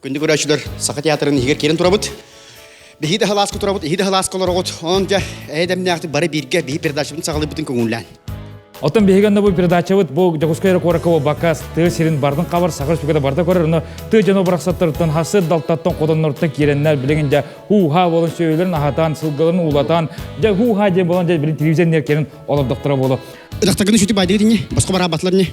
Күндү көрөөччүлэр, Саха театрын иһигэр киирэн турабыт. Биһи да халааска турабыт, иһи да халааска олороҕут. Онон дьэ, эйэ-дэмнээхтик бары бииргэ биһи передачабытын саҕалыырбытын көҥүллээн. Оттон биһиги онно бу передачабыт бу Дьокуускай эрэ куоракка буолбакка тыа сирин бардын хабар Саха Республиката барыта көрөр. Онно тыа дьоно барахсаттарыттан хасыр далтаттан хотонноруттан киирэннэр билигин дьэ һуу-һаа буолан сүөһүлэрин аһатан, сылгыларын уулатан, дьэ һуу-һаа диэн буолан дьэ билин телевизионер кэлэн олордохторо буолуо. Ынахтаргын үчүтү байдыгыт ини, босхо бараабатылар ини.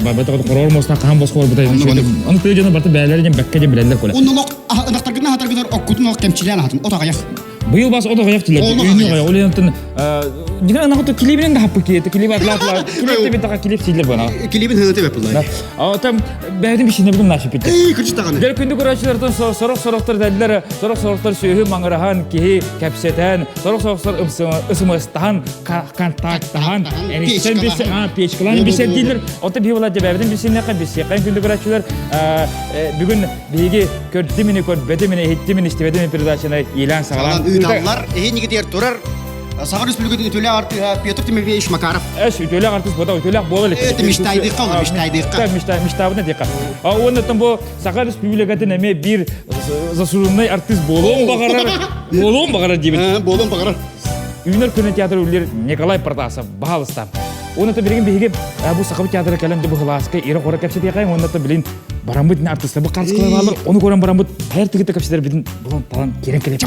Барбата короор мостан хаһан босхо барбыта. Аны тыа дьоно барыта бээлэри дьэн бэккэ дьэн билэллэр көлө. Онно олох ынахтаргын аһатаргытар оккутун олох кэмчилээн аһатын, от аҕыйах. Быйыл бас от аҕыйах тилэр. Үүнүү аҕыйах. Ол иһин дигэн анахы килибинен да хаппы киэти килиби атлаатла килип тебит таха килип сиилер бана. Килибин хыны тебеп буллар. Там бэйэтин бишине бүгүн нашы питте. Эй, күрчү таганы. Дер күндү көрөөчүлөртөн сорох сорохтор дәллер, сорох сорохтор сүөһү маңыраһан, киһи кэпсэтэн, сорох сорохтор ысымыстаһан, контактаһан, эриксэн печкалаан бисэрдиилэр. Оттон биһи була дьэбэбитин билсиннэххэ, билсиэххэ күндү көрөөччүлэр бүгүн биһиги көрдүм ини көрбөтүм ини иһиттим ини истибэтим ини передачаны иилээн саҕалаан ыыталлар. Эһиинигитигэр турар Саха Республикатын үтүөлээх артыыһа Петр Тимофеевич Макаров. Эс үтүөлээх артыыс буота үтүөлээх буола илик. Это мечтайдыхха ол мечтайдыхха. Мечтай мечтабытын диэххэ. Уонна бу Саха Республикатын эмиэ биир заслуженный артыыс буолуон баҕарар. Буолуон баҕарар диибин. Буолуон баҕарар. Үүнэр күнү театр үлэлиир Николай Протасов баһаалыста. Уонна билигин биһиги бу Сахабыт театра кэлэн бу кылааска ирэ-хоро кэпсэтиэхэйин уонна билин бараммыт артыыстар бу харыскалар баалар ону көрөн бараммыт хайар тыгыта кэпсэтэр булан талан киирэн кэлэн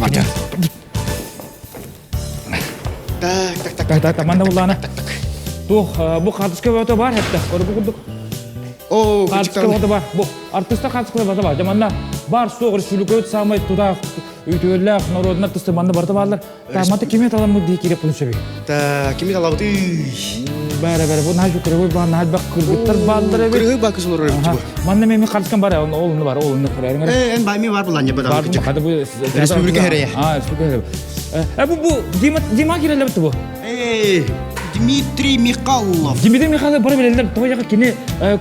Так, так, так. Так, так, так, манна буллаана. Туох, бу хаартыска бөтө бар хэтте. Көрбү курдук. О, Хаартыска бөтө бар. Бу артыста хаартыска бөтө бар. Жаманна бар суох республика самай тутаах үтүөллээх народун артыста манна барыта бааллар. Таамата кими таламмыт дии кире пун сөбүй. Та, кими талабыты? Бәрі бәрі, бу наһаа кыргый баа наһаа бак кыргыттар бааллар эбит. Кыргый баа кысылар эбит бу. Манна мен картскан бар, ол ол бар, ол көрәриң. Э, эн бай бар булан бу Бар бу, хада бу Республика хәрәйә. А, республика хәрәйә. Э, бу бу Дима Дима кирәләр бу. Эй, Дмитрий Михайлов. Дмитрий Михайлов бары билэллэр тоҕо яга кини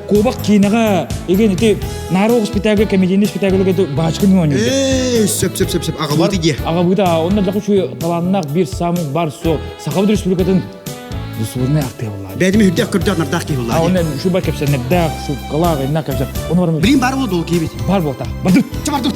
куобах киинэҕэ еген ити Наро спектакль комедийный спектакльга ити баачкын оонньуур. Эй, сөп сөп сөп сөп аҕабыты дии. Аҕабыта онно дьэ үчүгэй талааннаах биир самый бар суох Сахабыт Республикатын заслуженный артыа буолла. Бэйдим үрдээх көрдөөх нардаах киһи буолла. А онно шуба кэпсэннэрдээх, шубкалаах, инна кэпсэн. Ону барым. Билин бар буолду ол киһибит. Бар буолта. Бардыт. Ча бардыт.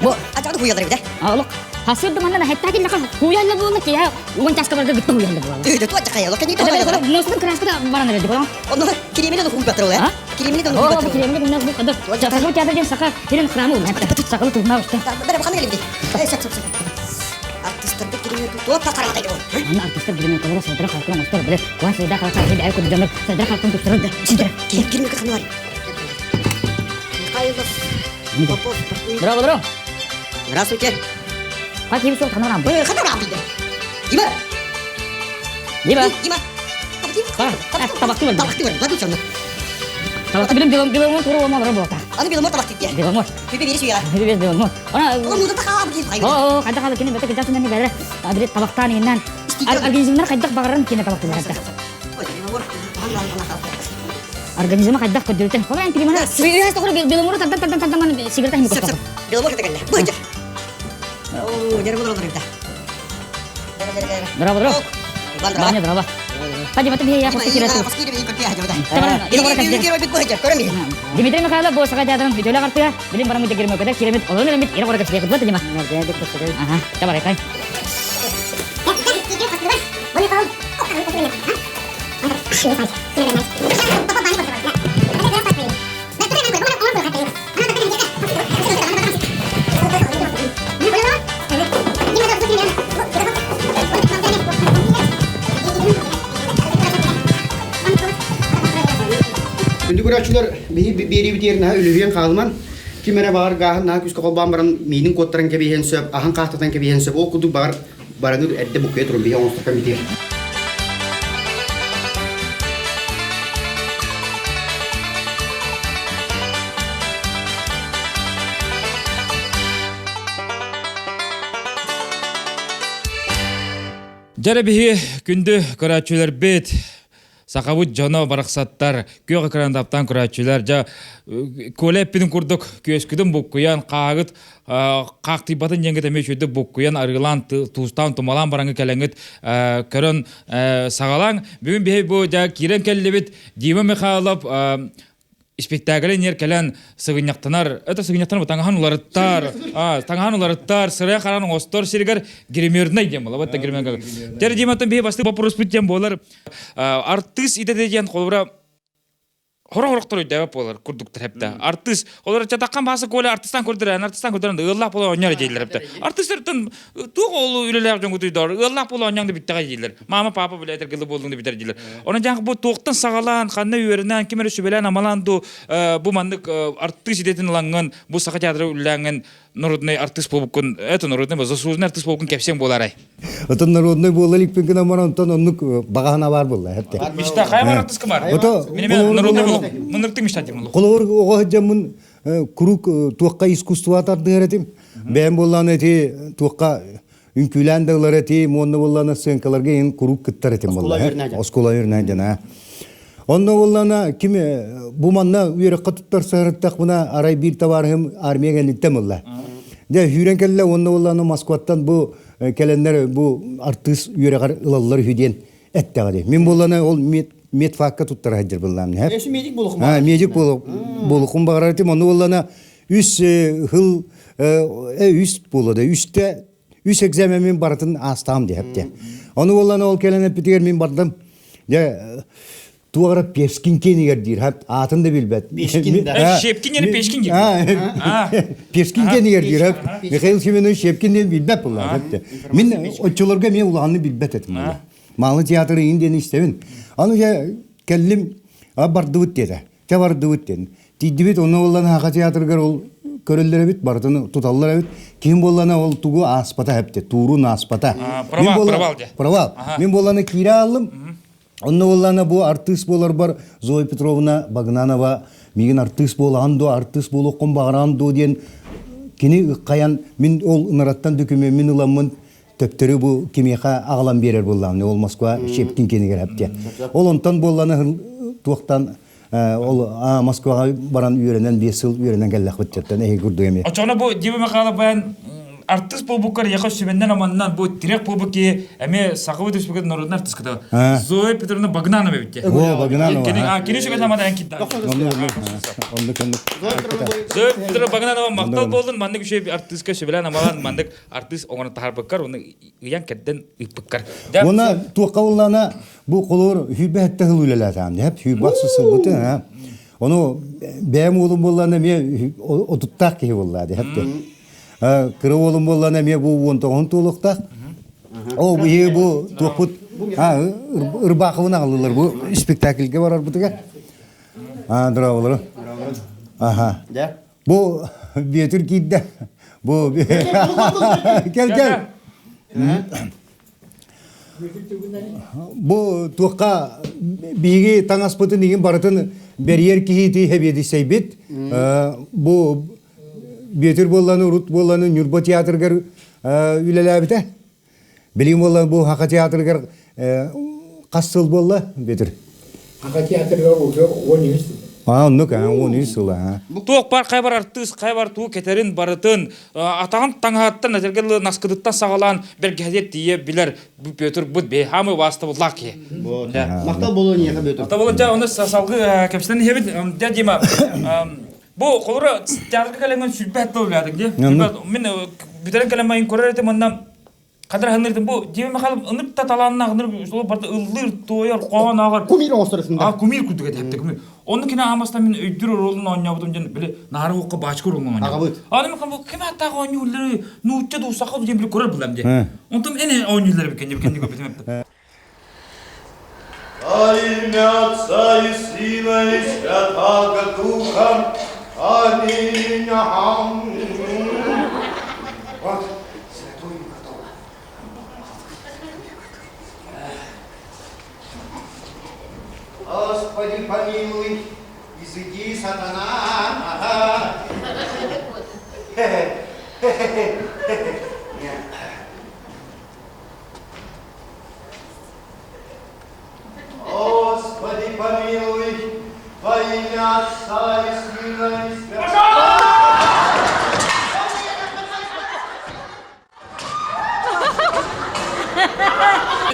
Бу ачаады хуялар бит. Олох хасырды манна хэтта дилла хуялла буола кия уон часка барга гыттым хуялла буола. Өйдө туа чакая лока ни туа. Мосун краскада баран эрди буола. Ону киремини да хуй батыр А? Киремини да хуй О, батыр. киремини гунна бу кадыр. Саха театр ден саха хирен храмы ул. Сахалы тугна уста. Бара баханы келди. Эй, сак сак сак. Артисттарды киремини туа та караматай ол. Аны артисттар киремини колора садра халкын остор биле. Куа сайда халка хид ай куд жамыр садра халкын тустарыр да. Сидра. Киремини каханы бар. Михайлов. Попов. Браво, браво. Здравствуйте. Как им сол канарам. Ой, ханарам дейді. Дима. Дима. Дима. Табакты бар. Табакты бар. Баду сонно. Табакты билем билем билем тура ома бар болта. Аны билем табакты дия. Билем. Бибе бери суя. Бибе билем. Ана. Ола муда та хаабы кип хайда. О, хайда хала кине бете китасын не бәрә. Абре табактан иннән. Организмнар хайдак багырын кине табакты бар. Организмы хайдак көдүртен. Хола эн кримана. Суя тоқыр билем тардан тардан тардан сигарета хим косток. Билем кете келле. Бу О, дер булыр да. Браво, браво. Баня, браво. Хади, бата бия, я хоски кирасу. Дмитрий Михайлов бу саха театрын бүтөлө картыга билим барамы дегерме көтөр киремит олон элемит ире кора кепсие кытбат дима. Ага, табар кай. Күндү көрөөччүлэр биһи биэриибитигэр наһаа үлүһүйэн хаалыман, ким эрэ баҕар гааһын наһаа күүскэ холбоон баран миинин куоттаран кэбиһиэн сөп, аһын хаахтатан кэбиһиэн сөп, ол курдук баҕар бараны эрдэ буккуйа турун биһи оҥостокко битиэр. Дьэрэ биһи күндү көрөөччүлэрбит сахабыт дьоно барахсаттар күөх экран таптаан көрөөччүлэр дьэ Коля эппитин курдук күөскүтүн буккуйан хаагыт хаахтыйбатын диэҥҥит эмиэ үчүгэйдик буккуйан арыылаан туустаан тумалаан бараҥҥы кэлэҥҥит көрөн саҕалааҥ бүгүн биһи бу дьэ киирэн кэллибит Дима Михайлов. Испектакль нер кэлэн сыгынньахтанар, это сыгынньахтанар таҥаһын уларыттар, таҥаһын уларыттар, сырая харан оҥостор сиригэр гримернай диэн буолар, вот гримерка. Тэр Диматтан биһи бастык боппуруспут диэн буолар. Артыыс идэтэ диэн холобура Хорох-хорохтор өйдөөбөт буолар курдуктар хэптэ. Артыыс, олор чатаххан бааса Коля артыстан көрдөрөн, артыстан көрдөрөн ыаллаах буола оонньоор дииллэр хэптэ. Артыстартан туох ол үлэлээх дьон кутуйдоор ыаллаах буола оонньооҥ да бүттэҕэ дииллэр. Мама, папа бile этэргилы буоллуҥ да бүтэр дииллэр. Онон дьаҥ бу туохтан саҕалаан, ханна үөрэнэн, ким эрэ сүбэлээн амалаан дуу бу маннык артыыс идэтин ылаҥҥын, бу саха театра үлэлээҥҥин народный артыыс буолбуккун, это народный, заслуженный артыыс буолбуккун кэпсиэҥ буолаарай? Отон народный буола иликпин гынан баран, онтон оннук баҕаһына баар буолла. Мечта хайа бар артыска бар? Народный болук. Мындыртык мечта диэн болук. Холобур оҕо сылдьаммын куруук туохха искусство тардыһар этим. Бэйэм буоллаҕына ити туохха үҥкүүлээн да ылар этим, уонна буоллаҕына сценкаларга иһин куруук кыттар этим буолла. Оскуола үөрэнээдьэн. Онно буоллаҕына ким бу манна үөрэххэ туттарсарыттахпына арай биир табаарыһым армия кэнниттэн ылла. Дьэ сүүрэн кэллэ уонна буоллаҕына Москваттан бу кэлэннэр бу артыыс үөрэҕэр ылаллар үһү диэн эттэҕэ дии. Мин буоллаҕына ол медфакка туттара сылдьар буоллаҕым. Өссө медик буолуохум баҕарар. Медик буолуохум баҕарар этим. Онно буоллаҕына үс сыл үс буолла да үстэ үс экзаменмин барытын аастаҕым диэхтэ. Ону буоллаҕына ол кэлэн эппитигэр мин бардым. Дьэ туох эрэ Пешкин киэнигэр диир, аатын да билбэт. Пешкин да. Щепкин или Пешкин диир. Пешкин киэнигэр диир. Михаил Семенович Щепкин диэн билбэт буолла. Мин оччолорго эмиэ улаханны билбэт этим. Маалы театры иин диэн истэбин. Аны дьэ кэллим, бардыбыт диэтэ. Чэ бардыбыт диэн. Тиийдибит, онно буоллана Саха театрыгар ол көрөллөр эбит, барытын туталлар эбит. Ким буоллана ол тугу ааспата эпти, туурун ааспата. Провал, провал де. Провал. Мин буоллана киирэ ааллым. Онно буоллана бу артыыс буоларбар Зоя Петровна Багнанова миигин артыыс буолаҕын дуо, артыыс буолуоххун баҕараҕын дуо диэн кини ыккайан мин ол ынараттан дөкүмүөммүн ыламмын төптөрү бу кимиэхэ аҕалан биэрэр буоллаҕым ол Москва Щепкин кинигэр эптэ. Ол онтон буоллана туохтан ол Москваҕа баран үөрэнэн 5 сыл үөрэнэн кэллэхпит эһи курдук эмиэ. Очоҕуна бу Дима Михайлов баян артыыс буолбуккар яха сүбэннэн аманнан бу тирэх буолбут киһи эмиэ Сахабыт Республикатын народный артыската Зоя Петровна Багнанова эбит. О, Багнанова. Кини сүбэтин амадан китта. Зоя Петровна Багнанова махтал болдун маннык үчүгэй артыыска сүбэлээн амалаан маннык артыыс оҥорон таһаарбыккар уонна ыйан кэрдэн ыыппыккар. Уонна туохха буллаана бу холоор сүүрбэ сэттэ сыл үлэлээтэҕим дии сүүрбэ ахсыс сылбыты ону бэйэм уолум буоллаана эмиэ отуттаах киһи буоллаа дии кыра уолум буоллаана эмиэ бу 19 туолуохтаах о биһиги бу туохпут ырбаахыбын аҕаллылар бу спектакльга барарбытыгар дорооболору аха Бу Бүөтүр киирдэ. Бу кэл кэл. Бу туохха биһиги таҥаспытын игин барытын бэрийэр киһи хэбиэдиссэйбит. Бу Бүөтүр буолланы урут буолланы Ньурба театрыгар үлэлээбитэ. Билигин буолла бу Саха театрыгар хас сыл буолла Бүөтүр? Саха театрыгар уже 13 сыл. А, оннук, 13 сыл, а. Туох бар хайбар артыыс, хайбар туу кэтэрин барытын, атаҕын таҥаһыттан, этэргэ наскытыттан саҕалаан бэргэһэтигэр тиийэ билэр Петр бут бэйхамы ваастабыллаах киһи. Махтал болуо эйиэхэ Петр. Махтал болуо, дьэ, оны салгыы кэпсэтэн иһэбит. Дьэ, Дима, Бу холура театрга кэлэҥҥин сүрбэт тыл үлээтик дии. Мин бүтэрэн кэлэн майын көрөр этим онно хадыр ханнырдым бу Дима Михайлов ынырык та талааннаах ынырык сол барда ыллыыр туойар хоһоон ааҕар кумир оҥостор а кумир курдук этэ хепте кумир онну кини аамастан мин өйдүр оруолун оонньообутум диэн били наары уокка баачка оруолун оонньообут аҕабыт аны мен бу ким аттаах оонньууллары нуучча дуу саха дуу диэн били көрөр булам дии онтон эн оонньууллары биккенни биккенни көрбүтүм эппит Во имя Отца и Сына и Святаго Духа. Аминь. Вот, святую готово. Господи помилуй, изыди, сатана. Господи помилуй, во имя Отца и Сына и Святого.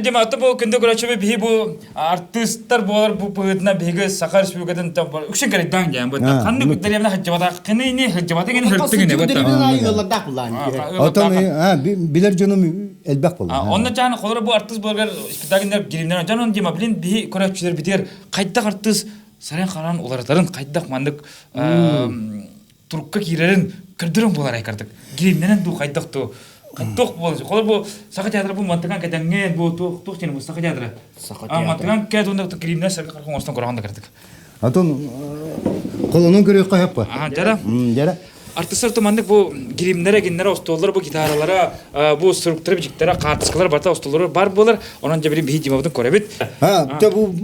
Дима, аты бу күндү көрөчүбү биһи бу артыыстар буолар бу быһыытынан биһиги Саха Республикатын үксүн кэрийдаан диэн бу ханнык дэриэбинэ хадьыбата кини хадьыбата кини хыртыгыны бу Отон билер дьонум элбэх буолла. Онно чаан холоро бу артыыс буолар спектакльнер гримнер дьонун Дима блин биһи көрөччүлэр битигэр хайдах артыыс сарен харан уларытарын хайдах маннык турукка киирэрин көрдөрөн буолар айкардык. Гримнэнэн дуу хайдах дуу туох буолар. Холор бу Саха театра бу мантыган кэтэҥҥэ бу туох туох диэн бу Саха театра. Саха А мантыган кэт уонна гримнэн сэргэ харах оҥостон көрөҕөн да кырдык. Атын колонун көрүөххэ хөп. Аа дьара. Дьара. Артыстар туманнык бу гримнэрэ, гиннэрэ, остуоллара, бу гитаралара, бу суруктара, бичиктэрэ, хаартыскалар барыта остуоллара бар буолар. Онон дьэ билин биһи Димабытын көрөбүт. Ha, те бу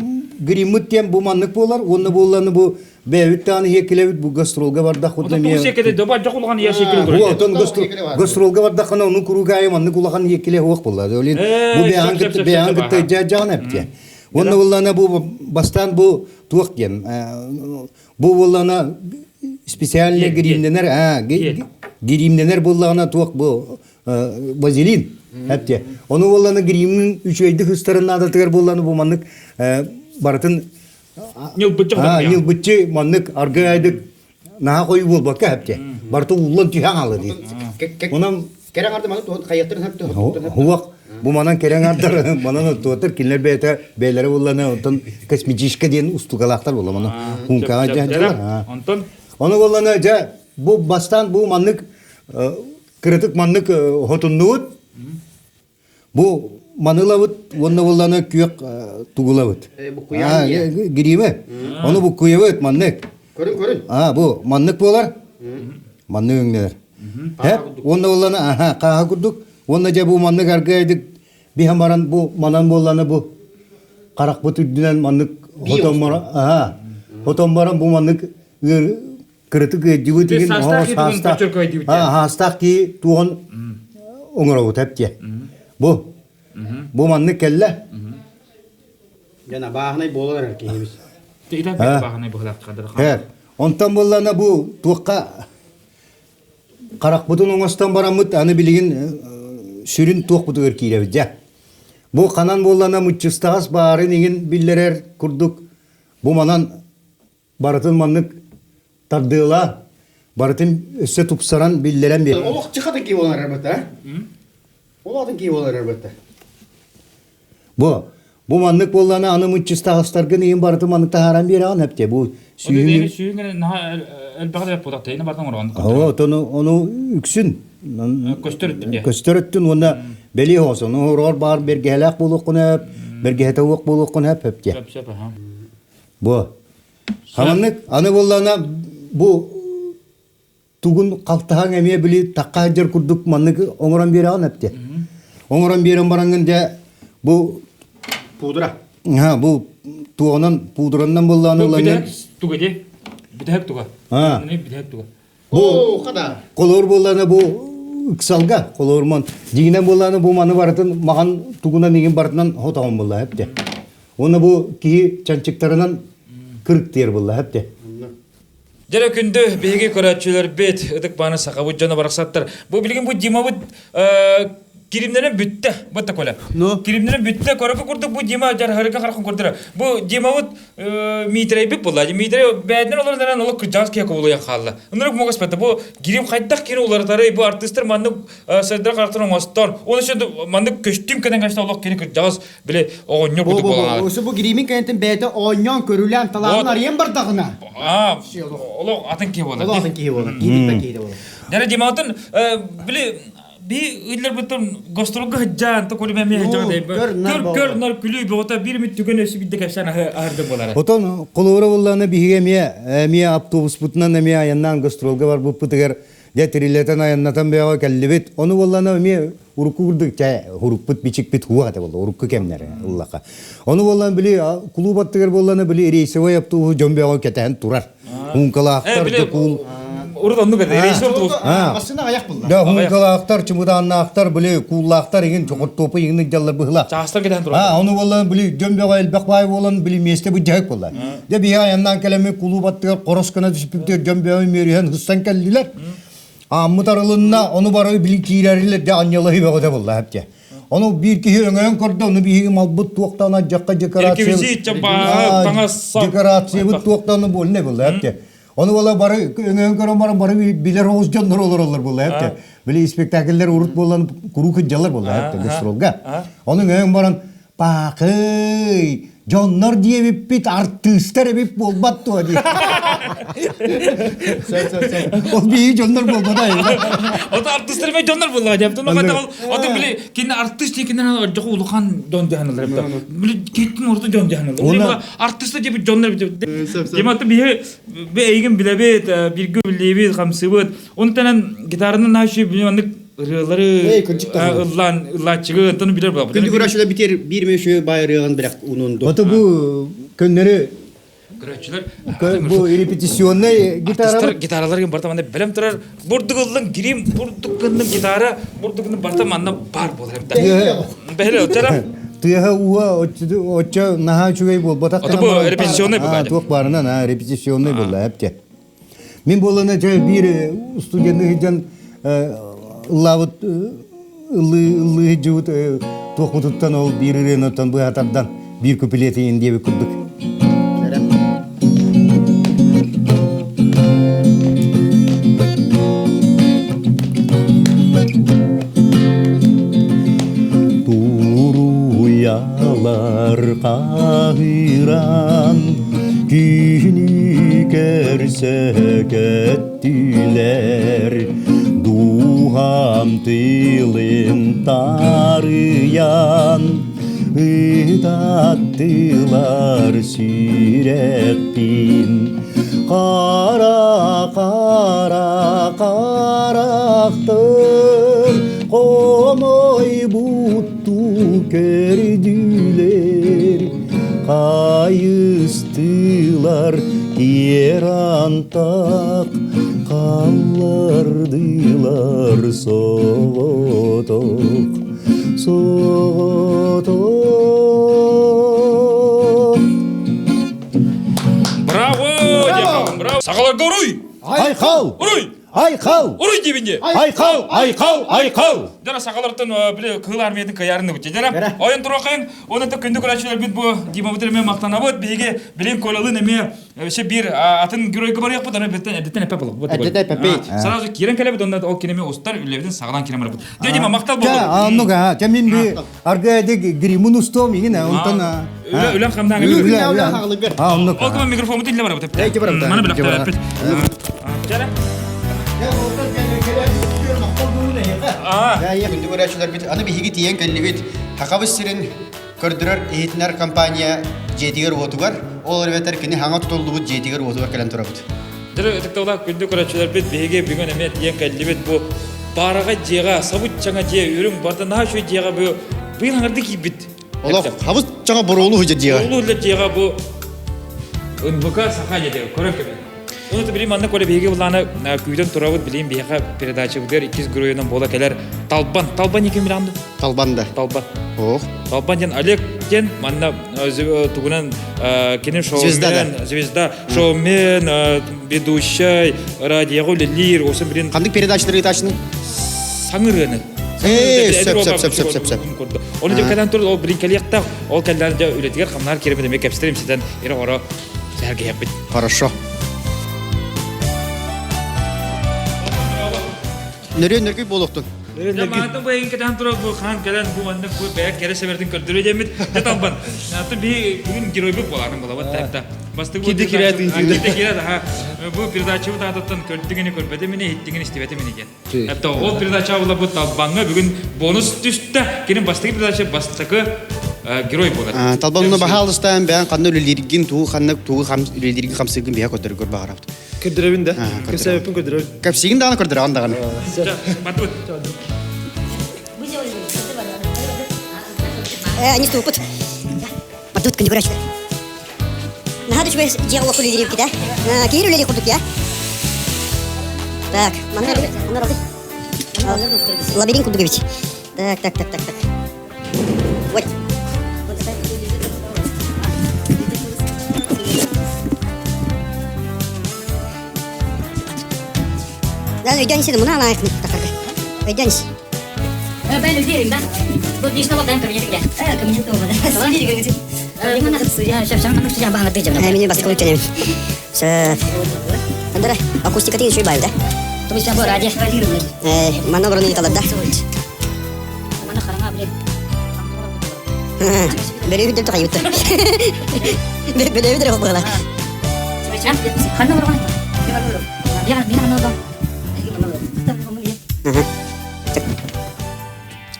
гриммыт диэн бу маннык буолар, уонна буолланы бу бэйэбит даҕаны иһиэккилэбит бу гастролга бардах Отон тугу сиэккэтэй доба дьох улахан ийэ сиэккилэ Бу отон гастролга бардаххына ону куруук аайы маннык улахан иһиэккилэ уох буолла. Олин бу бэйэҕин кытта бэйэҕин кытта дьаҕан эптиэ. Уонна буоллана бу бастаан бу туох диэн бу буоллана специально гримнэнэр гримнэнэр буоллаҕына туох бу вазелин эптиэ. Ону буоллана гриммин үчүгэйдик ыстарын наадатыгар буоллана бу маннык барытын Ньылбыччы ньылбыччы маннык аргыайдык наһаа хойуу буолбакка эптиэ. Барыта ууллан түһэн хаалла дии. Онон Кэрэ арды маны хайыттарын хөптө Хуак бу манан кэрэ аңардар манан оттуотар кинилэр бэйэтэ бэйэлэрэ буоллана онтон косметическа диэн устугалаахтар буолла маны хункаҕа дьаһдьалар. Онтон Ону буоллана дьэ бу бастаан бу маннык кырытык маннык хотуннубут Бу манылабыт уонна буоллана күөх тугулабыт. Гириме. Ону буккуйабыт маннык. Көрүн көрүн. А бу маннык буолар. Маннык өҥнөр. Хэ уонна буоллана аха хааха курдук. Уонна дьэ бу маннык аргыайдык биһэн баран бу манан буоллана бу харахпыт үрдүнэн маннык хотон баран аха хотон баран бу маннык ыар кырытык ыаддьыбыт игин хаастаах кии туоҕун оҥоробут эптиэ бу бу маннык кэллэ Жана бааһынай буолар эрэр киһибит. Онтон буоллана бу туохха харахпытын оҥостон бараммыт аны билигин сүрүн туохпутугар киирэбит дьэ. Бу ханан буоллана муччустаҕас баарын игин биллэрэр курдук бу манан барытын маннык тардыыла барытын өссө тупсаран биллэрэн биэр. Олох чыхатын кии буолан эрэр бытта. Олоотун кии буолан эрэр бытта. Бу бу маннык буоллана аны муччустаҕастаргын иһин барытын маннык таһааран биэрэҕин эпте бу сүүһүн сүүһүн наһаа элбэҕи да путах тейне бартан оҥорон. Оо тону ону үксүн көстөр өттүн көстөр өттүн уонна бэлиэ хосон оһороор баар бэргэһэлээх буолуоххун эп бэргэһэтэ уох буолуоххун эп эпте. Сөп сөп аха. Бу. Хаманнык аны буоллаҕына бу тугун халтаһаҥ эмиэ били тахха сылдьар курдук маннык оҥорон биэрэҕин эптэ. Оҥорон биэрэн бараҥҥын дьэ бу пудра. Ха бу туоҕунан пудранан буоллаҕына ылаҥҥын туга дии? Бүтэһик туга. Бүтэһик туга. Бу холоор буоллаҕына бу ыксалга холоормон дьиҥинэн буоллаҕына бу маны барытын маҕан тугунан игин барытынан хотоҕон буолла эптэ. Уонна бу киһи чанчыктарынан кырыктыыр буолла эптэ. Дьэ күндү биһиги көрөөччүлэрбит ытык бааны сахабыт дьоно барахсаттар. Бу билигин бу Димабыт киримнэрин бүттэ. Вот такое. Ну? Киримнэрин бүттэ. Көрөкө курдук бу Дима жархарыка харахын көрдөрө. Бу Димабыт Миитэрэй буолла. Миитэрэй бэйэтинэн олорон эрэн олох кырдьаҕас киһи кубулуйан хаалла. Ынырык мугас бата. Бу грим хайдах кини уларытарый, бу артыыстар маннык сайдар харахтарын оҥостор. Оны еще маннык көстүүм кэнэн кэбистэ олох кини кырдьаҕас били оҕонньор курдук буолан Бу бу гримин кэнтин бэйэтэ оонньоон көрүлээн талаанын арыйан бардаҕына. Аа, олох атын киһи буолар. Олох атын киһи буолар. Киһи билбэт киһи буолар. Дәрэ Димаутун били би ыйларбытын гастролга сылдьан то көрүмэ эмиэ сылдьан көр көр нар күлүү бөҕөтө биир эмит түгэн өссө биирдэ кэпсээн аһырдым буолара. Отон холобура буоллаҕына биһиги эмиэ эмиэ автобуспутунан эмиэ айаннаан гастролга барбыппытыгар дьэ тирилэтэн айаннатан бэйэҕэ кэллибит. Ону буоллаҕына эмиэ урукку курдук чэ урукпут бичикпит хуох этэ буолла урукку кэмнэр ыллаха. Ону буоллаҕына били кулууп аттыгар буоллаҕына били рейсовой автобуһу дьон бөҕө кэтэһэн турар. Хункалаахтар дьокуул Урут оннук этэ. Рейсер автобус. Массыына аяк булла. Да, хункалаахтар, чымыдааннаахтар, били кууллаахтар игин чохоттуопа игин дьаллар быһыла. Чаастар кэтэһэн турар. А, ону буолла били дьон бөҕө элбэх баай буолан били миэстэ быдьаһык буолла. Дьэ биһи айаннаан кэлэммит кулууп аттыгар хорос гына түспүттэр дьон бөҕө үмүөрүһэн хыссан кэллилэр. Ааммыт арылынна, ону бары били киирэрилэр дьэ анньалаһыы бөҕөтө буолла эптэ. Ону биир киһи өҥөйөн көрдө, ону биһиги малбыт туохтан адьакка декорация. Декорациябыт туохтан буолна буолла эпте. Ону буола бары өҥөйөн көрөн баран бары билэр оҕус дьоннор олороллор буолла эпте. Били спектакльлер урут буолан куруук дьаллар буолла эпте гастролга. Ону өҥөйөн баран Паакый, дьоннор диэбиппит артыыстар эбит буолбат дуо дии. Ол биһиги дьоннор буолбата. Ото артыыстар эбит дьоннор буоллаҕа диэбит. Ону хата ол ото били кини артыыс диye кинен ордук улахан дьон дьаһаналар эбит. Били киттин орто дьон дьаһаналар. Били артыыстар диэбит дьоннор эбит. Дема биһи эйигин билэбит, бирге билиибит, хамсыыбыт. Онтон гитаранан нашы били маннык ырыалары ыллаан ыллааччыгы онтон билэр буолабыт. Күндү көрөөччүлэр битер биир мөшө бай ырыаҕын билэх унунду. Ото бу көннөрү көрөөччүлэр бу репетиционный гитара гитаралар барта манна бэлэм турар бурдук ыллын грим бурдук гынным гитара бурдук гынным барта манна бар буолар эбит. Бэһэлэ отчара. Тыаһа уа оччо наһаа үчүгэй буолбатах. Ото бу репетиционный буолла. Туох баарынан репетиционный буолла эпте. Мин буолана дьэ биир студенты сылдьан ыллаабыт ыллыы ыллыы сылдьыбыт туохпутуттан ол биир ырыанаттан быһа тардан биир куплеты диэбит курдук. Туруйалар хаһыыран Күнү көрсө көттүлэр, дууһам тылын таарыйан, ытаттылар сүрэхпин. Қара, қара, қарақтыр, қомой бутту көрдүлэр, Хайыстылар киэр антах, Халлардылар соҕотох, соҕотох. Браво! Браво! Сахаларга уруй! Айхал! Уруй! Айхал! Уруй диибин дии! Айхал! Айхал! Айхал! Дьара сахалартан били кыыл армиятын кыйарыны бут. Дьара ойон туруохайын, оны та күндү көрөөччүлэрбит бу Димабыт эмиэ мактанабыт. Биһиги билин Колялын эмиэ вообще биир атын геройга барыахпыт, аны беттен эддеттен эппе болук. Эддете эппе. Сразу киирэн кэлэбит, онно ол кинеми устар үлэбитин саҕалаан киирэн барабыт. Дьэ Дима, махтал болду. Оннук аа, чэ мин би арга гримун устуом игин онтон Үлэн хамнаан Үлэ үлэ Аа, оннук. Ол кыма микрофоммут илле барабыт. Маны билэхтэр. Чара. Күндү көрөөччүлэрбит, аны биһиги тиийэн кэллибит. Хахабыс сирин көрдөрөр иһитинэр компания дьиэтигэр-уотугар, ол эбэтэр кини хаҥа тутуллубут дьиэтигэр-уотугар кэлэн турабыт. Дьэ, ытыктабылаах күндү көрөөччүлэрбит, биһиги бүгүн эмиэ тиийэн кэллибит. Бу баараҕай дьиэҕэ, сабыт чаҥа дьиэ, үрүҥ барда наһаа үчүгэй дьиэҕэ бу быйыл хаҥарды киирбит. Олох хабыс чаҥа боруолу сылдьар дьиэҕэ. Боруолу сылдьар дьиэҕэ бу НВК саха дьиэтэ көрөн кэбин. Оны билим манна көрө биһиги булааны күүтэн турабыт билим биһиэхэ передачабытыгар иккис геройунан буола кэлэр Талбан. Талбан ким биланды? Талбан да. Талбан. Ох. Талбан диэн Олег диэн манна тугунан кини шоумен, звезда, шоумен, ведущай, радиоға үлелир, осы билин. Қандык передачалар ыытааччыны? Саҥырыаны. Ээ, сөп, сөп, сөп, сөп, сөп, сөп. Оны деп кэлэн тур, ол билин кэлиэхтээх, ол кэллээн дьэ үлэтигэр хамнаар кирэбит эмиэ кэпсэтэр имситэн ире-хоро сэһэргэһиэхпит. Хорошо. Нөрүөн нөргүй буолуохтун. Маатын бу эйин кэтээн турар бу хаан кэлэн бу маннык бу бэйэ кэрэ сэбэртин көрдөрүө диэммит. Дьэ талбан. Аты би бүгүн геройбут буоларын булабат таһта. Бастык Киди кирээт Киди кирээт аха. Бу передачабыт аатыттан көрдүгүнү көрбөтүм ини, иһиттиҥин истибэтим ини диэн. Это ол передача була бу Талбаҥҥа бүгүн бонус түстэ. Кини бастакы передача бастакы герой буолар. Талбанна баһаалыстаан бэйэн ханна үлэлииргин, тугу ханна тугу үлэлииргин хамсыыргын биһэ көрдөргөр баҕарабыт. Көрдөрөбүн да. Кэпсээбиппин көрдөрөбүн. Кэпсиигин даҕаны көрдөрөҕүн даҕаны. Батут. Они ступут. Батут күндү көрөөччүлэр. Наһаа да үчүгэй дьиэҕэ уокка үлэлиир эбиккит ээ. Киһи үлэлиир курдук я. Так, манна лабиринт курдук эбит. Так, так, так, так, так. Ой. Да, өйдөн исин, мына алайық. Өйдөн ис. Ben öderim ben. Мини баскы үтенем. Сөп. Андара, акустика деген шөй байда. Мана бұрын италарда. Бері күдер тоқай өтті. Бері күдер оқ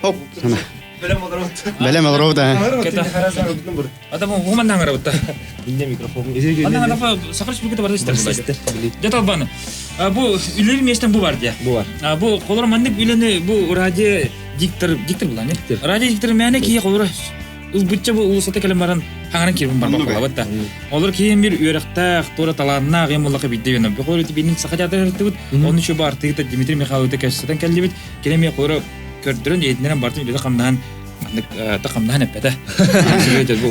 Хоп. Бэлэм олоробут. Ата бу хуман наңарабытта. Инне микрофон. Анна ана Саха Республиката барда истер. Дьэ талбаны. Бу үлелер местен бу бар дия. Бу бар. Бу холор маннык үлени бу радио диктор диктор булан. Радио диктор мәне кие холор ылбычча бу улусата кэлэн баран хаҥаран киирбин барбах буолабыт да. Олор киһин бир үөрэхтээх, туора талааннаах ем буллаха бидде бен. Бу холор бинин саха театры ыртыбыт. Оны чу бар тыгыта Дмитрий Михайловичты кэссэтэн кэллибит. Кини эмиэ холоро көрдөрөн иһитиннэрэн бартын үлэтэ хамнаһан маннык хамнаһан эппэтэ.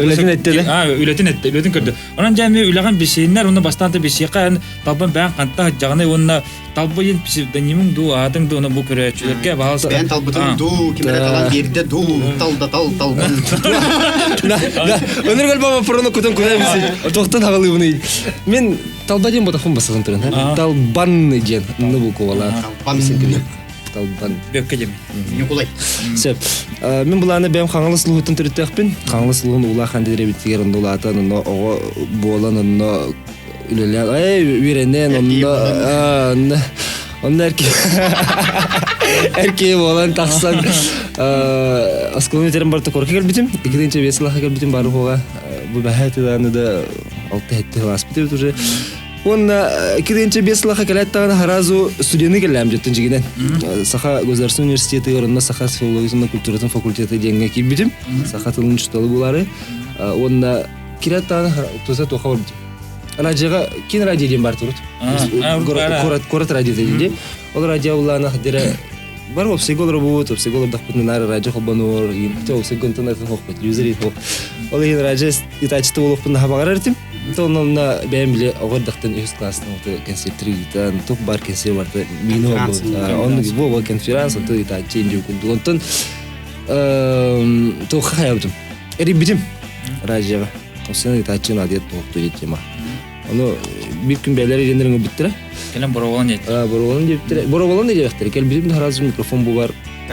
Үлэтин этте А, үлэтин этте, үлэтин көрдө. Онон дьэ эмиэ үлэҕин бисииннэр, уонна бастаан да бисиэхэ эн талбан бэйэҥ ханта сылдьаҕыный уонна талба диэн псевдонимиҥ дуу, аатыҥ дуу, бу көрөөччүлэргэ баһаалыста. Бэйэн талбытыҥ дуу, ким эрэ талан биэрдэ дуу, тал да тал талбан. Өнөр көлбө прону кутун куна биси. Тохтон хагалыбыны. Мен талба диэн ботахпын басатын туран. Талбан диэн ну буквала. Талбан. Талбан. Бөккө диэми. Ньукулай. Сөп. Мен булааны бэйэм Хаҥалас улууһуттан төрүттээхпин. Хаҥалас улууһун Улахан диэбитигэр онно улаатан, онно оҕо буолан, онно үлэлээн, эй, үөрэнэн, онно онно онно эрки эрки буолан тахсан оскуоланы бүтэрэн барыта куоракка кэлбитим. 2005 сыллаахха кэлбитим бары хуга бу бэһээ тылааны да алта хетте сылааспыт эбит уже. Уонна 2005 сыллаха кэлээт даҕаны сразу студены кэллэм дьиттэн дьигинэн. Саха государственный университетыгар онно саха филологиятын культуратын факультета диэҥҥэ киирбитим. Саха тылын учуутала буолаары. Уонна кирээт даҕаны туса туоха барбытым. Радиоға кин радио диэн бар турут. Куорат куорат радио диэн. Ол радио улаана дирэ бар опсайга олоробут, опсайга олордохпутуна наар радио холбонуор, те опсайга интернетин хоқпут, телевизор хоқ. Ол иһин радио итачты олохпун наха баҕарар этим. Онно бэйэм биле оҕо эрдэхтэн үһүс класстан концерттер ыытан, туох баар концерт барыта миин оннук бу конференц онтон ыытааччы индиу курдук. Онтон туохха хайабытым. Эрийбитим радиоға. Осен ыытааччы наадыйат туохту диэт тема. Ону биир күн бээлэр иреннерин ылбыттара. Кэлэн бороволан диэт. Бороволан диэбиттэрэ. Бороволан диэбэхтэрэ. Кэлбитим да сразу микрофон бу бар.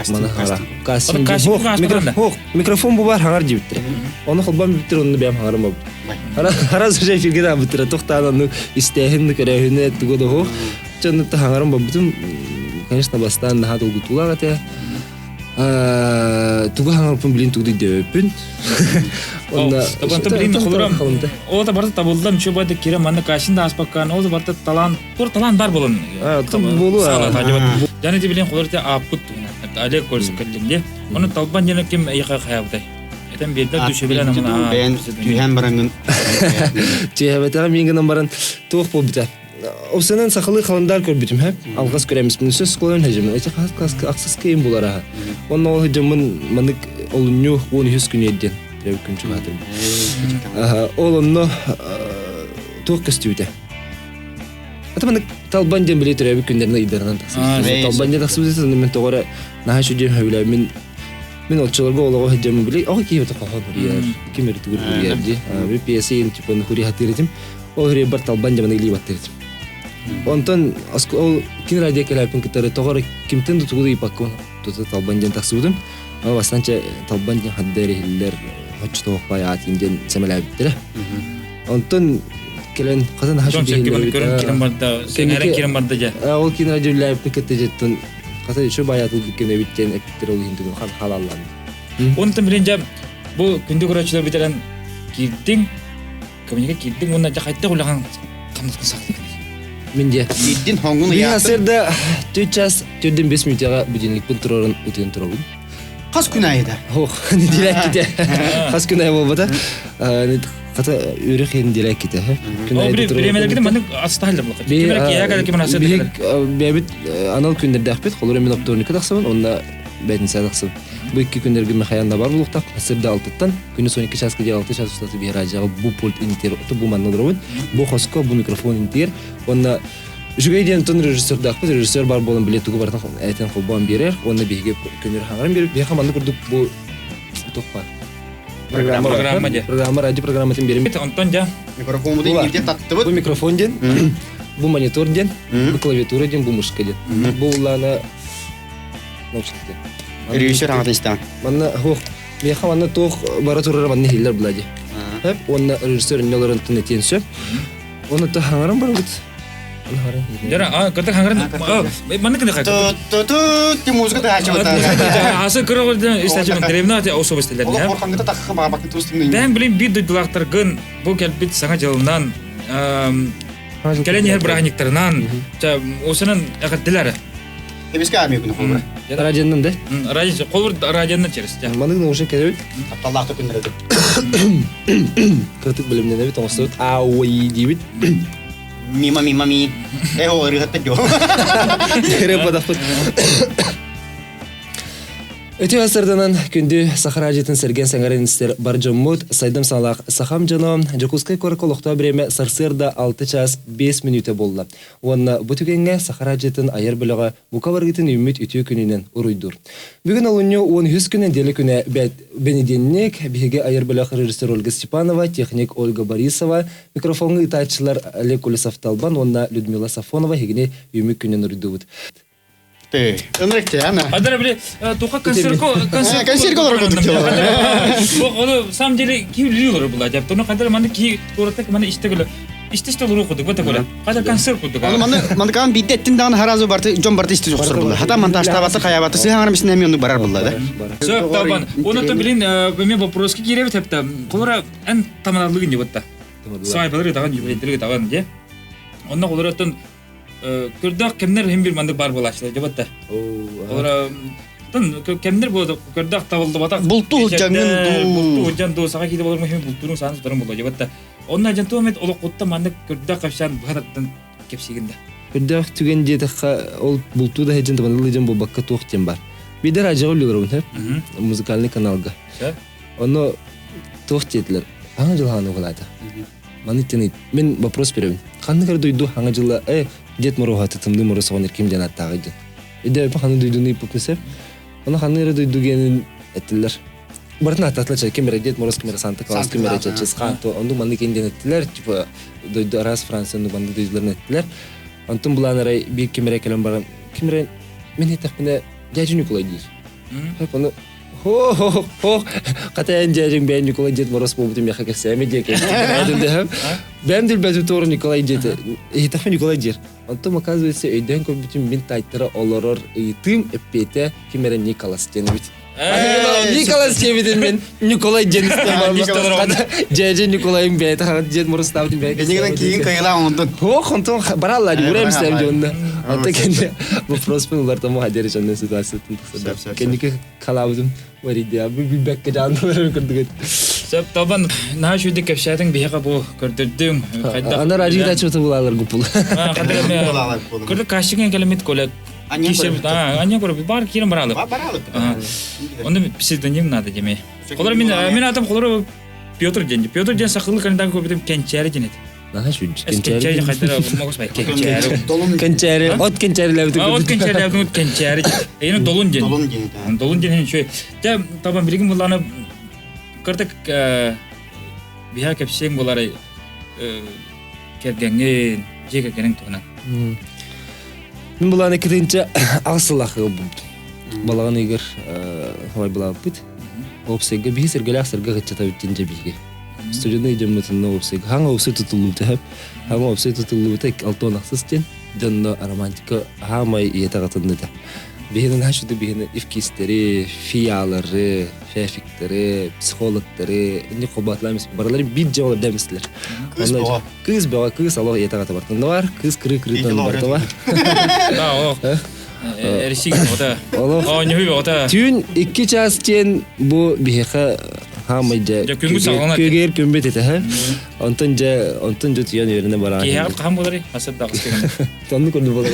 Мана хара. Кастинг. Микрофон бу бар хаҥар диэбиттэрэ. Ону холбоон бүттэр онну бэйэм хаҥарым бу. Харас уже эфирге да бүттэрэ. Тохтаан онну истээһин көрөөһүнэ тугу да хоох. Чоннутта хаҥарым бабытым. Конечно, бастаан наһаа долгутуулаах этэ. Тугу хаҥарпын билин тугу дөйөппүн. Онна билин холурам. Ол да барыта табылдан үчү байды кире манна кашин да аспаккан ол да барыта талаан тур талаан бар болон. Болу. Жаны билин холурта ааппыт Олег Кольцев кэллинде. Оны талбан диэн ким эйиэхэ хайабытай? Этэн биэрдэ түшөбүлэн амана. Бэйэн түһэн бараҥын. Түһэбэтэҕэ мин гынан баран туох буолбута. Осынан сахалыы халандар көрбүтүм һэ. Алҕас көрөмүспүн сөс сколын хэжимин. Эти хас класска ахсыс кыйын булар аха. Онно ол хэжимин манык олунньу 13 күн ерден. Треб күн чугаатым. Ол онно туох көстүбүтэ. Ата манык Талбан диэн били төрөөбүт күннэрин ыйдарынан тахсыбыт. Талбан диэн тахсыбыт мен тоҕо эрэ наһаа үчүгэй сөбүлээммин мин оччолорго олоҕо сылдьаммын били оҕо киһи хоһоон суруйар ким эрэ тугу суруйар дии би пьеса иһин типа хури хатыыр этим ол бар талбан дьаманы илии баттыр этим онтон ол кин радио кэлээппин кытары тоҕо эрэ кимтэн да тугу да ыйыппаккын тута талбан диэн тахсыбытым ол бастаан талбан диэн хадда эрэ иһиллэр оччо тоҕохпай аатын диэн сэмэлээбиттэрэ Онтон кэлэн хасан наһаа Дьон сэргэ көрөн кирэн барда, сэҥээрэн кирэн барда дьэ. Ол киин радиолээбиппин кытта дьэттэн хата еще баяатыл бүккен эбит диэн эппиттэр ол иһин тугун халаллан. Онтон билин дьэ бу күндү көрөөччүлэр бүтэрэн киирдиҥ, кабинекка киирдиҥ уонна дьэ хайдах үлэҕин хамнаскын сахтыгын? Мин дьэ. Киирдин хоҥҥун ыйаатын. Сырда 4 час 4 5 мүнөтөҕө будильникпын турарын утуйан турабын. Хас күн аайы да? Ох, нэдиэлэ Хас күн аайы буолбата. Хата үөрэх нэдиэлэ иккитэ. Күн аайы бириэмэлэргитин маннык астаһаллар буолла. Ким эрэ киэһэ кэлэр, ким эрэ кэлэр. Бэйэбит анал күннэрдээхпит. Холобура мин оптуорунньукка тахсабын, онно бээтинсэ тахсабын. Бу икки күннэргэ Михаил да бар буолуохтаах. Сырда алтыттан, күнүс 12 часка диэри 6 час устата биһи радиоҕа бу пульт инитиэр, бу манна олоробут. Бу хоско, бу микрофон инитиэр. Уонна Үчүгэй диэн тон режиссердаахпыт, режиссер бар буолан билет тугу барытын этэн холбоон биэрэр уонна биһиги көнөр хаҥаран биэрэр. Биһиэхэ маннык курдук бу туох баар. Программа Программа дьэ. Программа радио программатын берем. Онтон дьэ. Микрофон бу таттыбыт. Бу микрофон диэн, бу монитор диэн, бу клавиатура диэн, бу мышка диэн. Бу улаана научник. Режиссер аҕатын истэҕин. Манна хуох миэхэ манна туох бара турара манна иһиллэр була дии. Хөп уонна режиссер инне олорон этиэн сөп. Оны то хаҥаран барбыт. Дьара, а, кытта хаҥаран, манна кыны хата. Ту музыка таачыбыт. Асы кыры истачыбын древна те особостелер. Олох орхангыта тахха баабакын тустун. Бэм билин бир дойдулаахтаргын бу кэлбит саҥа дьылынан кэлэн иһэр бырааһынньыктарынан осынан эҕэрдилэр. Эбиске армия күнү холбура. Радионнан да? Радио, холбур радионнан через. Маныгын уже кэлэбит. Тапталлаахта күннэрэ. Кыртык билимнэнэбит оҥостубут аауай диибит. Мимо мимо ми. Э о ырыһатта дьо. Ыры бодаппыт. Үтүө сырданан күндү Саха радиотын сэргэн сэҥэрин истэр бар дьоммут, сайдам саалаах сахам дьоно, Дьокуускай куоракка олохтоох бириэмэ сарсыарда 6 час 5 мүнүүтэ буолла. Уонна бу түгэҥҥэ Саха радиотын айар бөлөҕө бука барыгытын үүммүт үтүө күнүнэн уруйдуур. Бүгүн олунньу 13 күн нэдиэлэ күнэ бэнидиэнньик, биһиги айар бөлөх режиссер Ольга Степанова, техник Ольга Борисова, микрофоҥҥа ыытааччылар Олег Колесов-Талбан уонна Людмила Сафонова эһигини үүммүт күнүн уруйдуубут. Ынырык ана. Адара били туха концерт концерт олорор курдук Бу ону самом деле ки үлү олорор була деп. Тону кадar маны ки куораттак маны исте көлө. Исте исте олорор курдук бата көрө. Кадar концерт курдук. Аны маны маны кан бидде эттин даҕаны харазы барты дьон барты исте сохсор була. Хата монтажтабаты хаябаты сыһаҥар мисин эми оннук барар була да. Сөп табан. Оны то билин мен вопроска кииребит хепта. Холора эн таманалыгын ебытта. Свайбалары даган юбилейдерге даган де. Онно холораттан көрдөөх кэмнэр иһин бир маннык баар буолааччылар дьабатта. Олора тон кэмнэр буолда көрдөөх табыллыбатах. Бултуу сылдьаҥҥын дуу. Бултуу сылдьан дуу саха киһи болор мөһүм бултуурун саан сутарым буолла дьабатта. Онно дьан туом олоххуттан маннык көрдөөх кэпсээн быһа таттан кэпсиигин да. Көрдөөх түгэн диэтэххэ ол бултуу да сылдьан табанылыы дьон буолбакка туох диэн бар. Биирдэр ажаҕа үлүгэрбин хөп музыкальный каналга. Онно туох диэтилэр аҥа дьылааны угалаата. Маны тени мен вопрос беребин. Ханнык эрэ дойду хаҥа дьыла э Дед Мороһа тытымды Мороз оҕонньор ким диэн ааттааҕый диэн. Өйдөөбүппүн ханнык дойдуну ыйыппыппын сөп. Ону ханнык эрэ дойду гиэнин эттилэр. Барытын ааттаатылар чэ ким эрэ Дед Мороз ким эрэ Санта Клаус ким эрэ Чечесхан то оннук маннык ким диэн эттилэр. Типа дойду араас Франция оннук маннык дойдуларын эттилэр. Онтон булаан эрэ биир ким эрэ кэлэн баран ким эрэ мин эттэхпинэ дядя Николай диир. Ону Хо-хо-хо, хата эн дьээдьиҥ бэйэн Николай Дед Мороз буолбутун миэхэ кэпсээмэ диэ кэпсээтим Бэйэм билбэтим туору Николай диэтэ. Иһитэхпин Николай диир. Онтон оказывается өйдөөн көрбүтүм мин таайтара олорор ыйытыым эппиэтэ ким эрэ Николас диэн эбит. Николас диэбитин мен Николай диэн истэн Дьээдьэ Николайым бэйэтэ хаҕат Дед Морозтаабытын бэйэтэ Энигинэн киин кыйылаах оҥордун. Ох, онтон бараллар, үрэ эмстэм дьонно. Онтон кэннэ вопроспун улартаму хадери дьонно ситуациятын Кэнники халаабытым варидия билбэккэ дьаанналарын курдук Сөп табан наһаа үчүгүйдүк кэпсээтиҥ биһиэхэ бу көрдөрдүҥ хайдах Ана радио чута булаалар гупул. Көрдө кащыгын келемит коле Аня көрөбүт бар киирэн бараалык. Бараалык. Онно псевдоним надо деме. Холор мен мен атым холор Петр ден. Петр ден сакылы календарь көрбүтүм кенчэри ден Наһаа сүдү. Кенчээри хайдара могус бай кенчээри. Долун Кенчээри, от кенчээрилээбит. От кенчээрилээбит кенчээри. Эйне долун ден. Долун ден. Долун ден үчүгэй. Те табан билигин булланы кырдык биһа кэпсиэҥ булары кэргэҥҥин, дьиэ кэргэниҥ туһунан. Мин булааны кытынча аҕыс сыллаах буолбут. Балаҕан ыйыгар хабай булаабыппыт. Уопсайга биһи сэргэлээх сэргэ кыччатабыт диэн дьэ биһиги. Студенный дьоммутунна уопсайга хаҥа уопсай тутуллубута хөп. Хаҥа уопсай тутуллубута 66 диэн дьонно романтика хаамай ийэтэ катынныта. Биһини наша биһини ифкистэри, фиялары, фефиктэри, психологтары, инни хобатлар баралары бир жолы демистилер. Кыыс бөҕө. Кыыс бөҕө, кыыс алох ийэтэ ката бартын бар, кыыс кыры кырытан барта бар. Да, олох. Эрсиг ота. Олох. Оонньуһуй ота. Түүн 2 час диэн бу биһиэхэ хаамай дьэ Дьэ, күҥҥүт саҕаланар. күөгэр күммүт этэ һэ. Онтон дьэ онтон дьэ түйэн үөрэнэ бараан. Киһиэхэ хаһан буоларый? Асырдаах кэлэн. Оннук курдук буолар.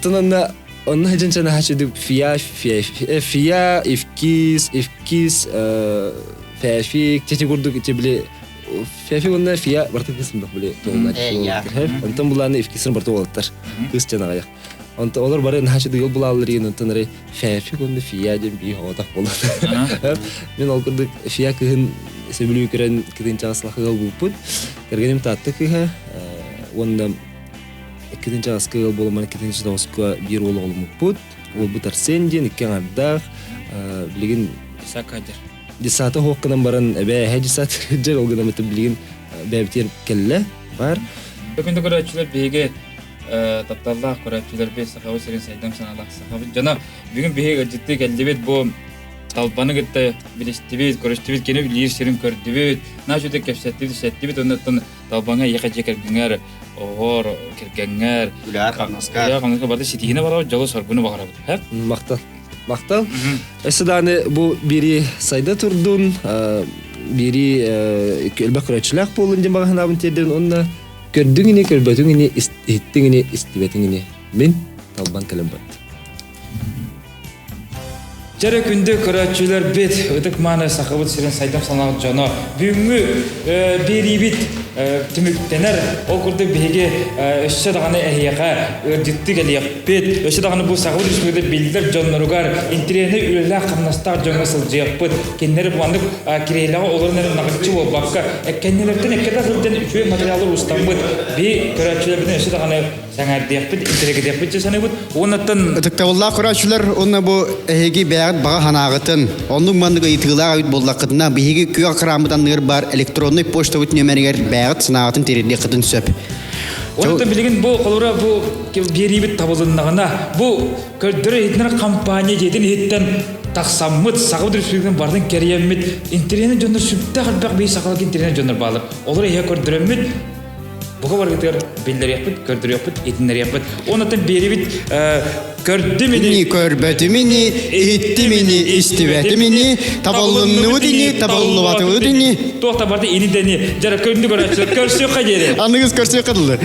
Тон онно онно сылдьан чанаһаччы фия фия фия ифкис ифкис фэфик чечи курдук ити били фэфик уонна фия барыта кыыс били туоллар. Онтон булааны ифкисин барыта уолаттар. Кыыс чанаҕайах. Онто олор бары наһаа дыгыл булааллар иин онтон эрэ фээфи уонна фия диэн бии оҕотох буолар. Мин ол курдук фия кыһын сөбүлүү көрөн кытынчаҕас лахыгал булпут. Кэргэним Таатта кыыһа уонна иккитинчаҕаска ыал буоламмын иккитинчи тоҕуска биир уол оҕоломмуппут. Уолбут Арсен диэн икки аҥардаах. Билигин Сакадер. Десата хоох гынан баран эбээ эһэ десат дьэр ол гынан билигин бэйэбитигэр кэллэ бар. Бүгүн көрөөччүлэр биһиги тапталлаах көрөөччүлэрбит Сахабыт сирин сайдам санаалаах сахабыт дьоно бүгүн биһиги ыалдьыттыы кэллибит бу талбаны кытта билистибит, көрүстүбүт, кини билиир сирин көрдүбүт, наачута кэпсэттибит, сэттибит, оннуттан талбаҥа ийэхэ дьиэ кэргэҥҥэр, оҕор, кэргэҥҥэр, үлэҕэр хамнаска, үлэҕэр хамнаска бары ситиһиини баҕарабыт, дьолу соргуну баҕарабыт. Махтал. Махтал. Өссө даҕаны бу бири сайда турдун, бири элбэх көрөөччүлээх буоллун диэн баҕа санаабын тиэрдэн уонна көрдүҥ ини, көрбөтүҥ ини, иһиттиҥ ини, истибэтиҥ ини. Мин талбан кэлэн бардым. Дьэрэ күндү көрөөччүлэрбит, ытык-мааны Сахабыт сирин сайдам санаах дьоно, бүгүҥҥү биэриибит түмүктэнэр. Ол курдук биһиги өссө даҕаны эһиэхэ ыалдьыттыы кэлиэхпит, өссө даҕаны бу Сахабыт Республиката биллэр дьонноругар интэриэһинэй үлэлээх-хамнастаах дьоҥҥо сылдьыахпыт. Кинилэри бу маннык кириэлэҕэ олорон эрэ наҕыччы буолбакка, кэннилэриттэн эккирэтэ сылдьан үчүгэй материаллар устаммыт, биһи көрөөччүлэрбитин өссө даҕаны сэҥээрдиэхпит, интэригэтиэхпит дии саныыбыт. Уоннаттан Ытыктабыллаах көрөөччүлэр уонна бу эһиги бэйэҕит баҕа санааҕытын, оннук-маннык ыйытыылаах эбит буоллаххытына, биһиги күөх экраммыт анныгар баар электроннай почтабыт нүөмэригэр бэйэҕит санааҕытын тириэрдиэххитин сөп. Онтон билигин бу холобура бу биэриибит табылыннаҕына, бу көрдөрөр-иһитиннэрэр компания дьиэтин иһиттэн тахсаммыт, Сахабыт Республикатын барытын кэрийэммит, интэриэһинэй дьоннор сүрдээх элбэх биһи сахалар интэриэһинэй дьоннор бааллар. Олор иһэ көрдөрөммүт, Бука барыгытыгар биллэриэхпит, көрдөрүөхпүт, итиннэриэхпит. Оннуттан биэрибит көрдүм ини, көрбөтүм ини, иһиттим ини, истибэтим ини, табыллынныбыт ини, табыллыбатыбыт ини. Туох да барыта ини дэни. Дьара көрдү көрөөччүлэр көрсүөххэ диэри. Аныгыс көрсүөххэ дылы.